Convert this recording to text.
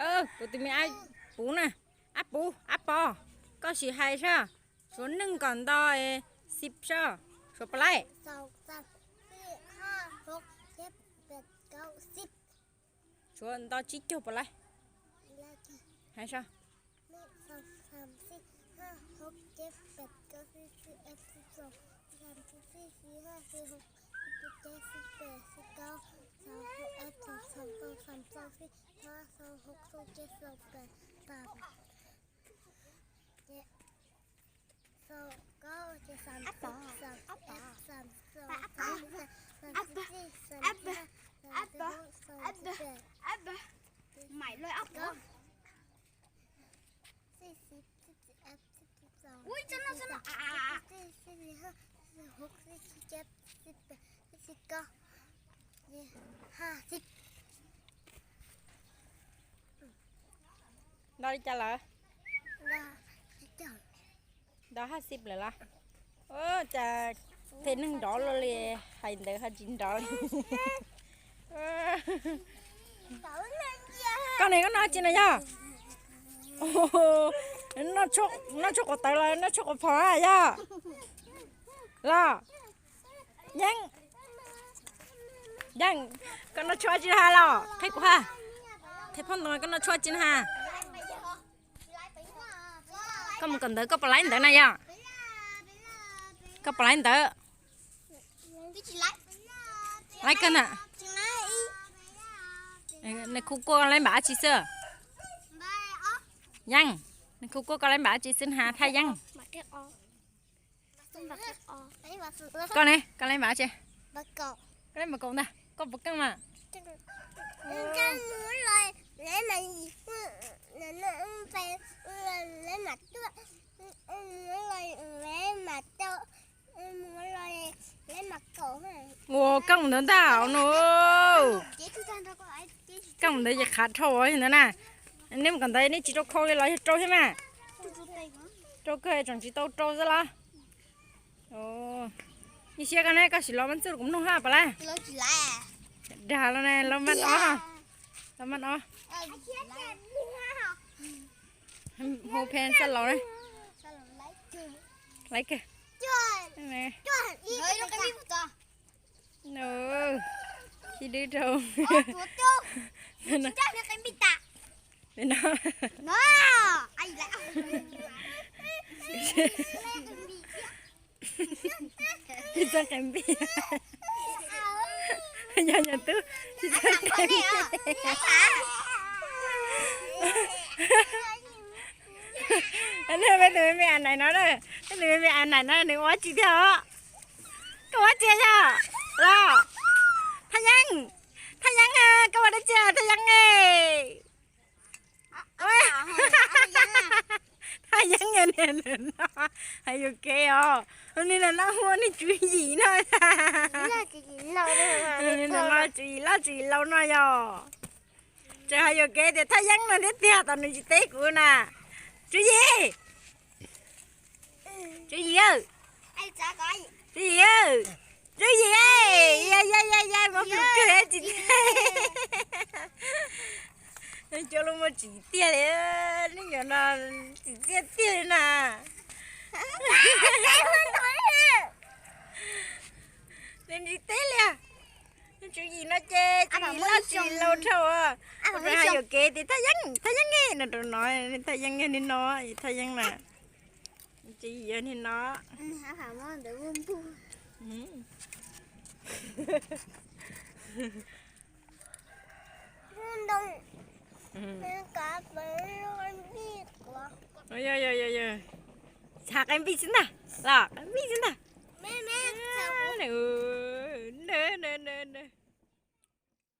Kuv tus me ab puv na, ab puv, ab pov, koj sim hais sab, suav neeg kom nto xib sab, suav pov laib. Suav nto tsib caug pov laib. Hais sab. Nto li cas lawm? Nto hab xib lawm los? Cas tej neeg nrov luaj li, hais ntawd ho tsis nrov li. Koj ne, koj noj tsi no yog? Noj tshuaj quav tawv los noj tshuaj quav phom yog? Los, Yeeb, Yeeb, koj noj tshuaj tsi ha los? Qhia kuv ha. Qhia phauj ntawd koj noj tshuaj tsi na ha. Koj mus kawm ntawv koj puas laib ntawv na yog? Koj puas laib ntawv? Laib kawg na. Nws khu kuaj laib npam dab tsi xwb? Yeeb, nws khu kuaj koj laib npam dab tsi xwb na ha Thaj Yeeb? Koj ne, koj laib npam dab tsi? Koj laib npam kaum ntag, koj puas keej mas? Ua keej ntawd ntag no. Keej ntawd ces qhav dhau ntawd na. Neb mus kawm ntawv neb tsis rau khau li los yog rau thiab mas? Rau kawg tseem tsis tau rau xwb los? Ib siab koj ne, koj sim los maj txwj kuv mloog hab pam lab. Dag los ne, los maj ob, los maj ob. Hu pheej xab laus na. Laib kawg. Sib dwb rau. Tsis txawj qees npij. Yog yog tub tsis txawj qees npij. Nej peb tus me me a nais no na, peb tus me me a nais no nws ua tsi thiab os? Koj ua tsi yog? Los, Thaj Yeeb, Thaj Yeeb, koj ua dab tsi Thaj Yeeb? Thaj Yeeb no, hais yuam kev os, nim no hu ua niag Tswv Yim no. Nim no Tswv Yim loj Tswv Yim laus no yog. Tseem hais yuam kev tias Thaj Yeeb no thiab tiag tos nws tsis teb kuv na. Tswv Yim, Tswv Yim, Tswv Yim, Tswv Yim, ya ya ya ya, muab plhus kawg tsis teb. Cov lus muaj tsim tiag li, nej cov no tsim txiaj tiag li na. Nws tsis teb li. Tswv Yim no ces Tswv Yim loj Tswv Yim laus dhau. Kuv tseem hais yuam kev tias Thaj Yeeb, Thaj Yeeb no rau no, Thaj Yeeb yog niag no, Thaj Yeeb na. Tswv Yim yog niag no. Yog yog yog yog, xav qees npij xwb ntag, los qees npij xwb ntag.